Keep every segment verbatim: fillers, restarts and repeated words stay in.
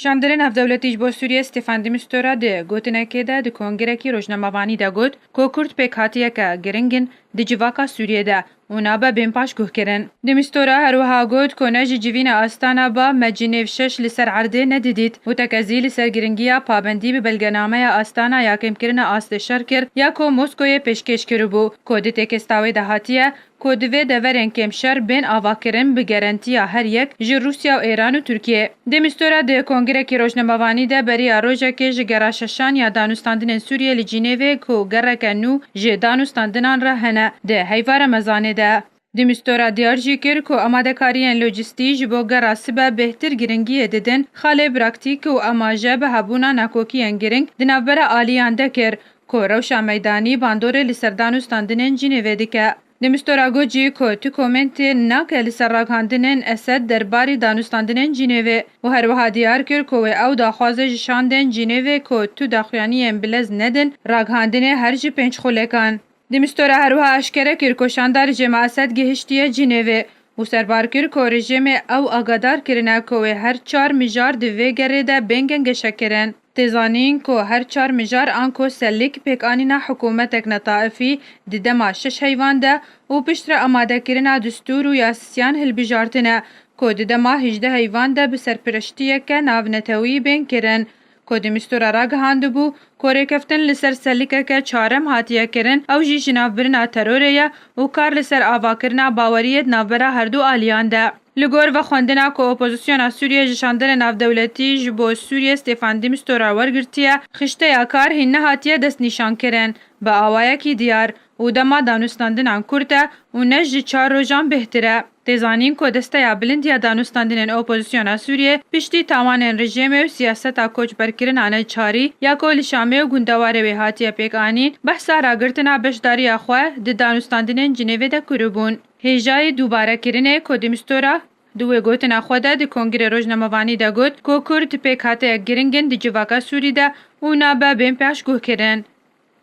Şandinê navdewletî ji bo Sûriyê Stefan de Mistura di gotinekê de di kongirekî rojnamevanî de got ku Kurd pêkhatiyeke giring in di civaka Sûriyê de û nabe bên paşguhkirin. De Mistura her wiha got ku ne ji civîna Astana ba me Cinêv şeş li ser erdê nedidît û tekezî li ser giringiya pabendî bi belgenameya Astana ya kêmkirina astê şer kir ya ku Moskoyê pêşkêş kiribû ku di tekesta wê de hatiye ku divê deverên kêmşer bên avakirin bi garantiya her yek ji Rûsya û Êran û Tirkiyê. De Mistura di kongirekî rojnamevanî de beriya rojekê ji gera şeşan ya danûstandinên Sûriyê li Cinêvê ku gereke nû ji danûstandinan re hene di heyva Remezanê de. De Mistura diyar jî kir ku amadekariyên lojîstî ji bo gera sibe bêhtir giringiyê didin, xalê praktîk û amaje bi hebûna nakokiyên giring di navbera aliyan de kir ku rewşa meydanî bandorê li ser danûstandinên Cinêvê dike. De Mistura got jî ku tu komentê nake li ser ragihandinên Esed derbarî danûstandinên Cinêvê û her wiha diyar kir ku wê ew daxwaze ji şandên Cinêvê ku tu daxuyaniyên bilez nedin, ragihandinê her ji pênc xulekan. De Mistura her wiha eşkere kir ku şanda rejîma Esed gihiştiye Cinêvê û serbar kir ku rejîmê ew agadar kirine ku wê her çar mijar di vê gerê de bên gengeşekirin. Tê zanîn ku her çar mijar anko selik pêkanîna hikûmetek netaifî di dema şeş heyvan de û piştre amadekirina distûr û yasiyan hilbijartine ku di dema hejdeh heyvan de bi serpireştiyeke navnetewî bên kirin. Ku De Mistura ragihandibû ku rêkeftin li ser selikeke çarem hatiye kirin, ew jî jinavbirina terorê ye û kar li ser avakirina baweriyê di navbera herdu aliyan de. Li gor vexwendina ku opozisyona Sûriyê ji şandinê navdewletî ji bo Sûriyê Stefan de Mistura wergirtiye, xişteya kar hîn nehatiye destnîşankirin bi awayekî diyar û dema danûstandinan kurt e û ne ji çar rojan bêhtir e. Tê zanîn ku Desteya Bilind ya Danûstandinên Opozisyona Sûriyê piştî tawanên rejîmê û siyaseta koçberkirina neçarî ya ku li Şamê û gundewarê wê hatiye pêkanîn, behsa ragirtina beşdariya xwe di danûstandinên Cinêvê de kiribûn. Hêjayî dubare kirinê ku De Mistura di wê gotina xwe de di kongirê rojnamevanî de got ku Kurd pêkhateyek giring in di civaka Sûrî de û nabe bên paşguhkirin.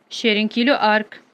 Şêrîn Kîlo Ark.